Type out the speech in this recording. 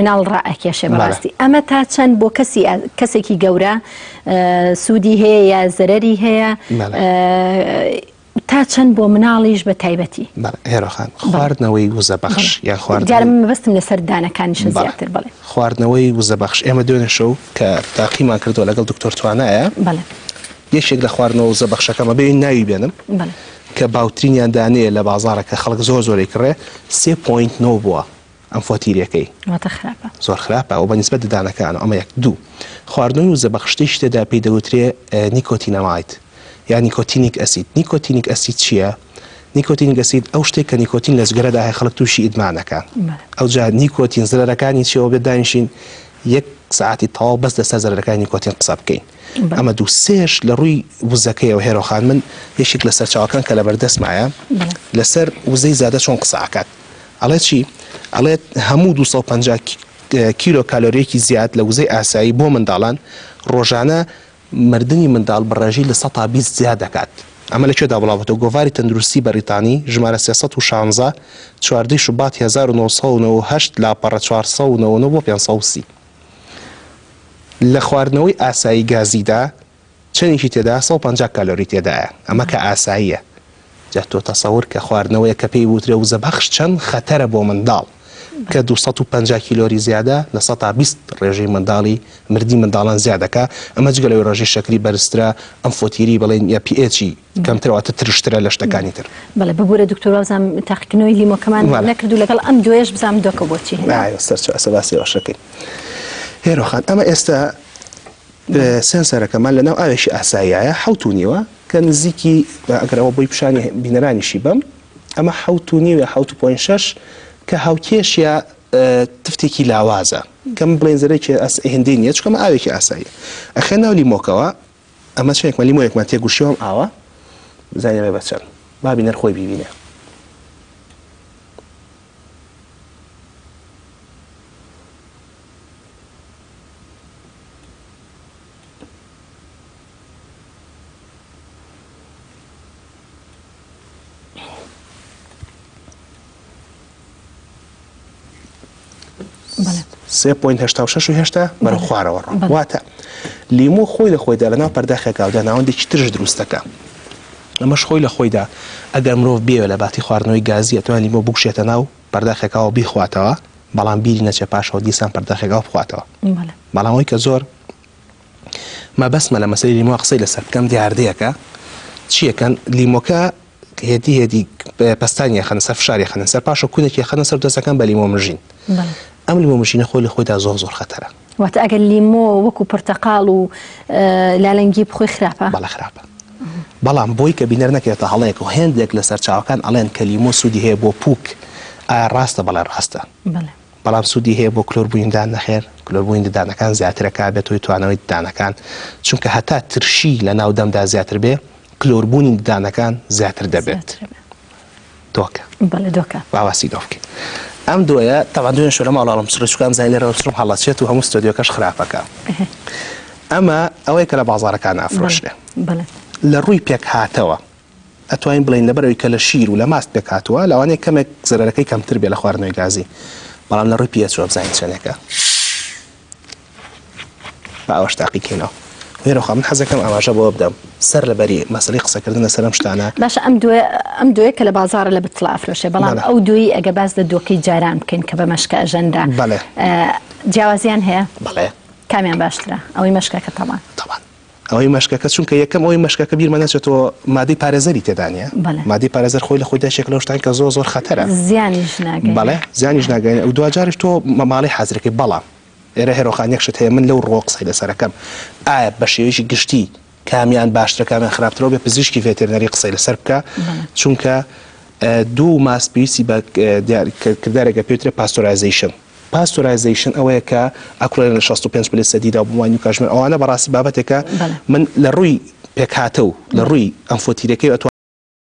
مناڵ ڕائەکێشێ بەڕاستی ئەمە تا چەند بۆ کەسی کەسێکی گەورە سوودی هەیە یا زەرەری هەیە تا چەند بۆ مناڵیش بە تایبەتی؟ بەڵێ هێرۆ خان، خواردنەوەی وزەبەخش یان خواردنەوەی. دیارە من مەبەستم لەسەر دانەکانیشە زیاتر بەڵێ. خواردنەوەی وزەبەخش ئێمە دوێنێ شەو کە تاقیمان کردەوە لەگەڵ دکتۆر توانایە بەڵێ. یەکێک لە خواردنەوە وزەبەخشەکە مەبێ ناوی بێنم بەڵێ. کە باوترینیان دانەیە لە بازاڕە کە خەڵک زۆر زۆری کڕێ 3.9 بووە ئەمفۆتیریەکەی. واتە خراپە. زۆر خراپە و بە نیسبەت ددانەکانەوە ئەمە یەک. دوو، خواردنەوەی وزەبەخش شتێکی تێدا پێی دەوترێ nicotinamide یا nicotinic acid. nicotinic acid چییە؟ nicotinic acid ئەو شتێک کە نیکۆتین لە جگەرەدا هەیە خەڵک تووشی ئیدمان ئەکا. ئەوجا نیکۆتین زەرەرەکانی چییە؟ ئەوە بێت دانیشین یەک سەعاتی تەواو بەس لەسەر زەرەرەکانی نیکۆتین قسە بکەین. ئەمە دوو. سێش لە ڕووی وزەکەیەوە هێرۆ خان من یەکێک لە سەرچاوەکان کە لەبەردەستمایە لەسەر وزەی زیادە چۆن قسە ئەکات. ئەڵێت چی؟ ئەڵێت هەموو 250 کیلۆ کالۆریەکی زیاد لە وزەی ئاسایی بۆ منداڵان ڕۆژانە مردنی منداڵ بە ڕێژەی 20% زیاد دەکات. ئەمە لە کوێدا بڵاوبۆتەوە؟ گۆڤاری تەندروستی بەریتانی، ژمارە 316، 14 شوباتی 1998، لاپەڕە 499 بۆ 530. لە خواردنەوەی ئاسایی گازیدا چەنێکی تێدایە 150 کالۆری تێدایە ئەمە کە ئاساییە جا تۆ تەسەور کە خواردنەوەیەک کە پێی بوترێ وزەبەخش چەند خەتەرە بۆ منداڵ کە 250 کیلۆری زیادە لە سەتا 20 ڕێژەی منداڵی مردنی منداڵان زیاد دەکا ئەمە جگە لەوەی ڕێژەی شەکری بەرزترە ئەم فۆتیری بڵێن یا pH ی کەمترە واتە ترشترە لە شتەکانی تر. بەڵێ ببورە دکتۆر وابزانم تاقیکردنەوەی لیمۆکەمان نەکرد و لەگەڵ ئەم دۆیەش بزانم دۆکە بۆچی هێنا. ئایوە سەرچاو ئێستا باسی ئەوەشەکەین. هێرۆ خان ئەمە ئێستا سێنسەرەکەمان لەناو ئاوێکی ئاساییایە حەوت و نیوە کە نزیکی ئەگەر ئەوە بۆی پیشانی بینەرانیشی بەم ئەمە حەوت و نیو یا حەوت و point شەش کە هاوکێش یا تفتێکی لاوازە کە من بڵێن زەرێکی هێندەی نییە چونکە ئەمە ئاوێکی ئاساییە ئەخێ ناو لیمۆکەوە ئەمە چێکمان لیمۆیەکمان تێگوشیوە ئەم ئاوە بزانین ئەبێ بە چەند با بینەر خۆی بیبینێ. 3.86 و هێشتا بەرەو خوارەوە ڕۆ واتە لیمۆ خۆی لە خۆیدا لەناو پەرداخێکاودا ناوەندێکی ترش دروست دەکا ئەمەش خۆی لە خۆیدا ئەگەر مرۆڤ بێوێ لە باتی خواردنەوەی گازی ئەتوانێت لیمۆ بکوشێتە ناو پەرداخێکاوە بیخواتەوە بەڵام بیری نەچێ پاشەوە دیسان پەرداخێک ئاو بخواتەوە بەڵام ئەوەی کە زۆر مەبەستمە لە مەسەلەی لیمۆ قسەی لەسەر بکەم دیاردەیەکە چیەکەن لیمۆکە هێدی هێدی پەستانی خەنە سەر فشاری خەنە سەر پاشە کونێکی خەنە سەر دەستەکان بە لیمۆ مژین ئەم لیمۆ مژینە خۆی لە خۆیدا زۆر زۆر خەتەرە واتە ئەگەر لیمۆ وەکو پرتەقاڵ و لالەنگی بخۆی خراپە؟ بەڵێ خراپە بەڵام بۆی کە بینەر نەکەوێتە هەڵەیەک و هێندێک لە سەرچاوەکان ئەڵێن کە لیمۆ سوودی هەیە بۆ پووک ئایا ڕاستە بەڵێ ڕاستە بەڵام سوودی هەیە بۆ کلۆربوونی ددان نەخێر کلۆربوونی ددانەکان زیاترەکا بێت هۆی توانەوەی ددانەکان چونکە هەتا ترشی لە ناو دەمدا زیاتر بێ کلۆربوونی ددانەکان زیاتر دەبێت. دۆکە. بەڵێ دۆکە. با باسی دۆ بکەین. ئەم دۆیە تەبعەن دوێنێ شەو لە ماڵەوە سڕی چونکە ئەمزانی لێرەوە سڕم هەڵەچێت و هەموو ستۆدیۆکەش خراپەکە. ئەمە ئەوەیە کە لە بازاڕەکان ئەفرۆشرێ. لە ڕووی پێکهاتەوە ئەتوانین بڵێین لەبەرئەوەی کە لە شیر و لە ماست پێکهاتووە لەوانەیە کەمێک زەرەرەکەی کەمتر بێ لە خواردنەوەی گازی بەڵام لە ڕووی pH ەوە بزانین چەندێکە. با ئەوەش تاقی کەینەوە. هێرۆ خان من حەزەکەم ئاماژە بەوە بدەم سەر لەبەری مەسەلەی قسەکردن لەسەر ئەم شتانە. باشە ئەم دۆیە ئەم دۆیە کە لە بازاڕە لە بتڵە ئەفرۆشێ بەڵام ئەو دۆی ئەگە باس لە دۆکەی جاران بکەین کە بە مەشکە ئەژەنرا بەڵێ جیاوازیان هەیە؟ بەڵێ. کامیان باشترە؟ ئەوەی مەشکەکە تەبعەن. تەبعەن ئەوەی مەشکەکە چونکە یەکەم ئەوەی مەشکەکە بیرمە نەچێتەوە مادەی پارێزەری تێدا نییە مادەی پارێزەر خۆی لە خۆیدا شێک لەو شتان کە زۆر زۆر خەتەرە زیانیش ناگەیەنێ. بەڵێ زیانیش ناگەیەنێ و دواجاریش تۆ ماماڵەی حازرەکەی بەڵام ئێرە هێرۆ خان یەک شت هەیە من لەو ڕووە قسەی لەسەر ئەکەم ئایا بە شێوەیەکی گشتی کامیان باشترە کامیان خراپترە بێ پزیشکی ڤێتێرنەری قسەی لەسەر بکە چونکە دوو ماست پێویستی بە کردارێکە پێوترێ pasteurization pasteurization ئەوەیە کە ئەکوڵێنە لە 65 پلەی سەدیدا و بۆ ماوەی نیو کاتژمێر ئەوانە بەڕاستی بابەتێکە من لە ڕووی پێکهاتە و لە ڕووی ئەمفۆتیرەکەی ئەتوانم.